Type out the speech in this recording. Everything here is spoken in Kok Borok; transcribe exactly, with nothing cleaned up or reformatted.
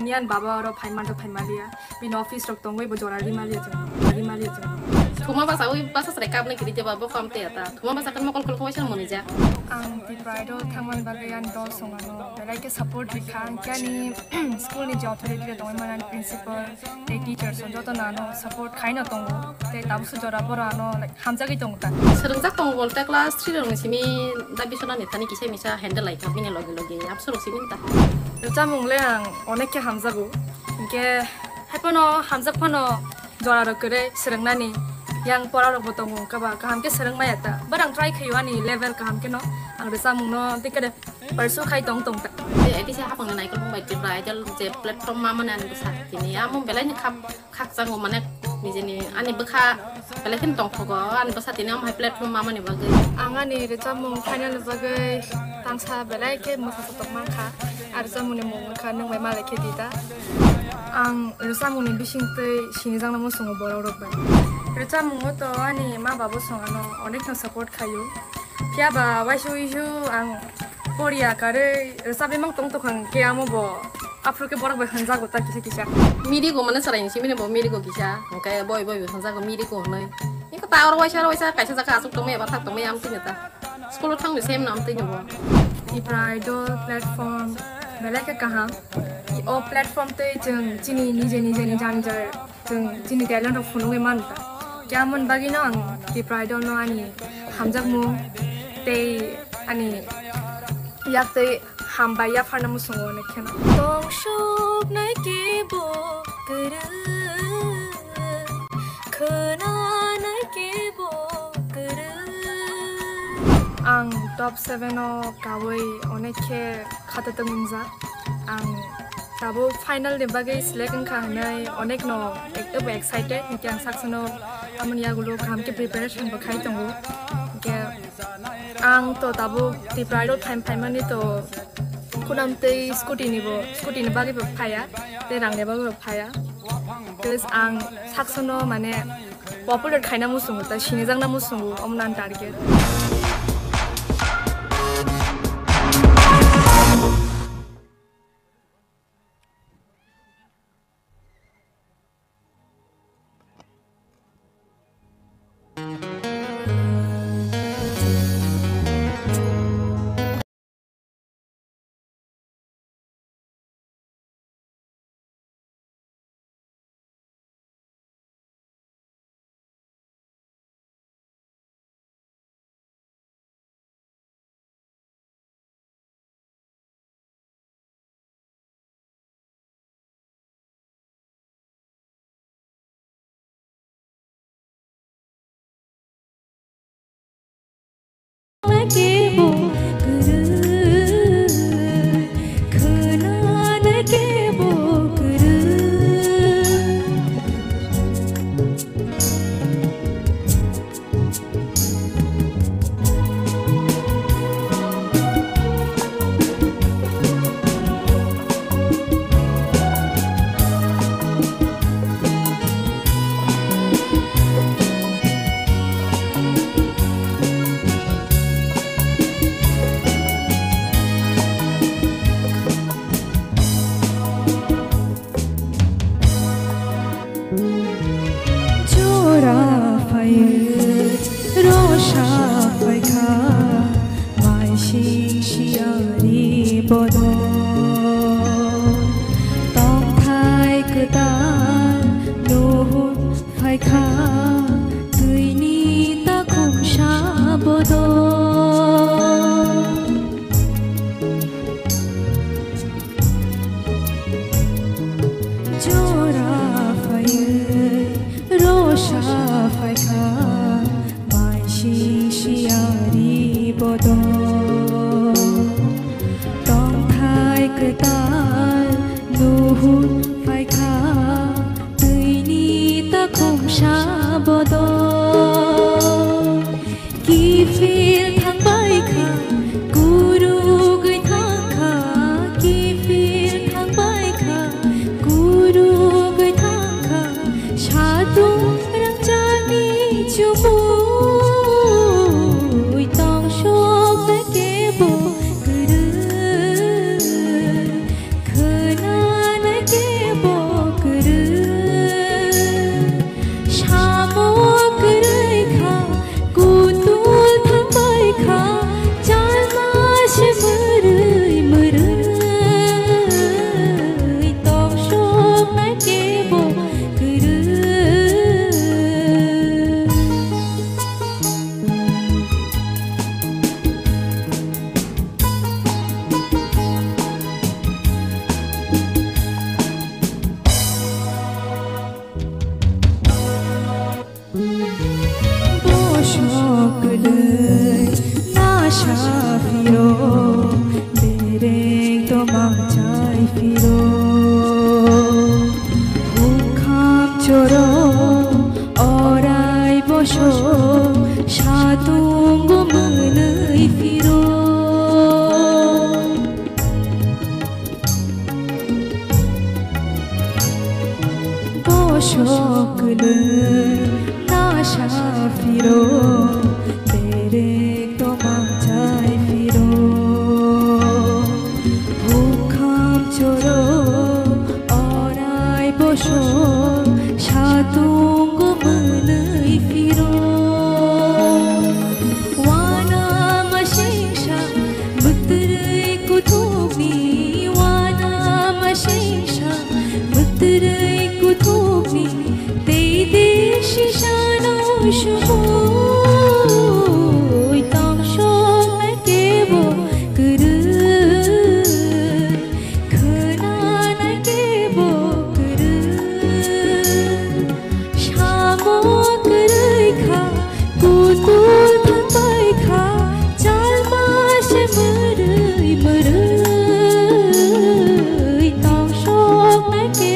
Niyan baba oro phaima do phaima liya. Bini office rok tongwi bo jora rimaliya chwng, rimaliya chwng. Thuma basa ui basa srai kapnai kiri jeba bo kam te ata. Thuma basa kan mokol khol khowai san moni ja. Ang Tipra Idol thangmani bagwi ani dol songano belai khe support rikha. Ang khe ani school ni je authority rok tongwi mani ani principal tei teachers rok joto no ano support khaino tongo. Tei tabukso jora boro ano, like, hamjagwi tongo ta. Swrwngjak tongo bolte class three rokni simi da bisonani thani kisa misa handle lai kha bini logi logi. Abso rok simi ta. Rwchapmung le ang onek khe hamjago. Hinkhe hai phano hamjak phano jora rok kwrwi swrwngnani yang pora rok bo tongo wngkha ba kaham khe swrwng maya ta. But ang try khaio ani level kaham khe no ang rwchapmung no tei khe pursue khai tong tong ta. Tei A D C hapang ni naikolmung bai Tipra Idol je platform ma mani ani bwsa tini amo belai ni khap khakchangma mane nijeni ani bwkha belai kheno tongthogo ani bwsa tini omo hai platform mamani bagwi. Ang ani rwchapmung final ni bagwi tangsa belai khe mwsa sotok mankha. Ar rwchapmungni mung wngkha Nwng Bai Malai Khe Di Da. Ang rwchapmungni bisingtwi sinijakna muchungo borok rok bai. Rwchapmungo to ani ma babo song ano onekno support khaio. Phiya ba waisa uisu ang poriya karwi rwchapwi mang tong tongkha hwnkhe amo bo aphuru khe borok bai hwnjago ta kisa kisa. Mirigo mane chwraini simi bo mirigo kisa, hwnkhe boi boi bo hwnjago mirigo hwnwi. Eko ta oro waisa oro waisa kaisa jaga aswk tongmaya bathak tongmaya amtwino ta. School o thangni sem no amtwino bo. Tipra Idol platform belai khe kaham. O platform tei chwng chini nije nije ni jani jai chwng chini talent rok phunugwi mano ta. Khe amoni bagwino ang Tipra Idol no ani hamjakmung tei ani yak tei hambai yapharna muchungo onek kheno. Tongsoknai kebo kwrwng, khwnanai kebo kwrwng. Ang top seven o kawi onek khe khatatwng wngjak. Ang tabuk final ni bagwi select wngkha hwnwi onek no ek-, ebo excited, hinkhe ang saksono amoni yagulo kaham khe preparation bo khai tongo. Hinkhe ang to tabuk Tipra Idol phaim phaimani to khunam tei scooty ni bo, scooty ni bagwi bo phaiya, tei rang ni bagwi bo phaiya. Please ang saksono mane popular khaina muchungo, ta sinijakna muchungo, omo nang target. Jora phaiwi rosa phaikha, maising siyari bodol. Tongthai kwtal nuhun phaikha, twini takhumsa bodol. Jora phaiwi rosa phaikha, maising siyari bodol. Tongthai kwtal nuhun phaikha, twini takhumsa bodol. Kiphil thangbai kha, kurugwi thang kha, kiphil thangbai kha, kurugwi thang kha, satung rangchakni chumui tongsok kebo kwrwi, khwnanai Sokle nasha phiro, terek toma chai phiro. Hukham choro, orai bosor, satung mwnwi phiro. Wana masingsa, mwtwrwi kuthumni, wana masingsa, mwtwrwi kuthumni, tei de sisano sumui, tongthoknai kebo kwrwi, khwnanai kebo kwrwi. Samo kwrwi kha, kutul thangbai kha, chalma se mwrwi mwrwi, tongthoknai khe